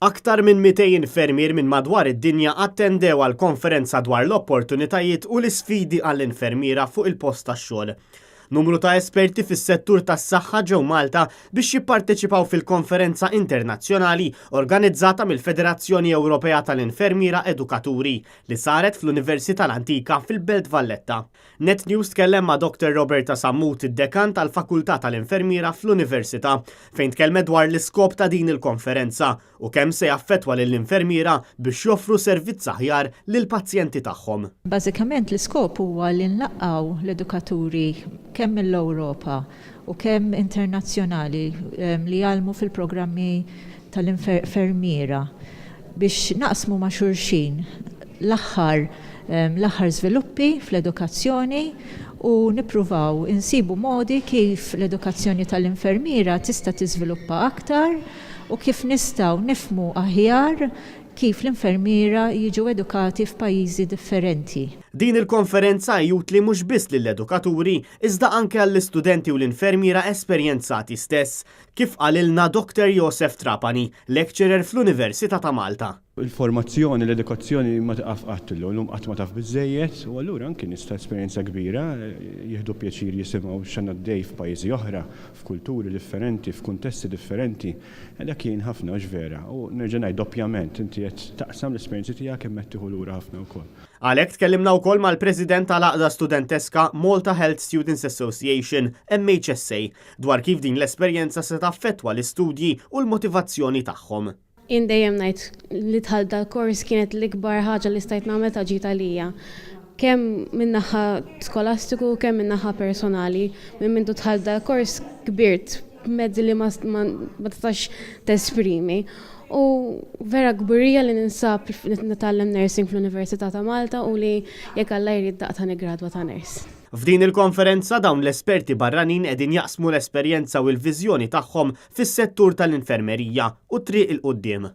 Aktar minn 200 infermier minn madwar id-dinja attendew għal konferenza dwar l-opportunitajiet u l-isfidi għall-infermiera fuq il-post tax-xogħol. Numru ta' esperti fis-settur tas-saħħa ġew Malta biex jipparteċipaw fil-konferenza internazzjonali organizzata mill-Federazzjoni Ewropea tal-Infermiera Edukaturi li saret fl-Università l-Antika fil-Belt Valletta. Net News tkellem ma' Dr. Roberta Sammut, id-Dekan tal-Fakultà tal-Infermiera fl-Università, fejn tkellmet dwar l-iskop ta' din il-konferenza u kemm se jaffettwa lill-infermiera biex joffru servizz aħjar lill-pazjenti tagħhom. Bażikament l-iskop huwa li nlaqqgħu l-edukaturi kemm mill-Ewropa u kemm internazzjonali li jgħallmu fil-programmi tal-infermiera biex naqsmu ma' xulxin l-aħħar l-aħħar żviluppi fl-edukazzjoni u nippruvaw insibu modi kif l-edukazzjoni tal-infermiera tista' tiżviluppa aktar u kif nistgħu nifhmu aħjar kif l-infermiera jiġu edukati f'pajjiżi differenti. Din il-konferenza hi utli mhux biss lill-edukaturi iżda anke għall-istudenti u l-infermiera esperjenzati stess, kif qalilna Dr Josef Trapani, lecturer fl-Università ta' Malta. Il-formazzjoni, l-edukazzjoni ma tieqaf qatt illum, illum qatt ma taf biżżejjed u allura anki nies ta' esperjenza kbira jieħdu pjaċir jisimgħu x'għandna għaddej f'pajjiżi oħra, f'kulturi differenti, f'kuntesti differenti. Dak jgħin ħafna hux vera? U nerġa' ngħid doppjament, inti qed taqsam l-esperjenzi tiegħek imma qed tieħu lura ħafna wkoll. Għalhekk tkellimna wkoll mal-President tal-għaqda studenteska Malta Health Students Association, MHSA, dwar kif din l-esperjenza se taffettwa l-istudji u l-motivazzjoni tagħhom. Jien dejjem ngħid li dħalt dal-kors kienet l-ikbar ħaġa li stajt nagħmel ta' ġid għalija. Kemm min-naħa skolastiku, kemm min-naħa personali. Minn mindu dħalt dal-kors kbirt b'mezzi li ma tistax tesprimi. U vera kburija li ninsab nitgħallem nursing fl-Università ta' Malta u li jekk Alla jrid daqt ħa niggradwa ta' nurse. F'din il-konferenza dawn l-esperti barranin qegħdin jaqsmu l-esperjenza u l-viżjoni tagħhom fis-settur tal-infermerija u t-triq 'il quddiem.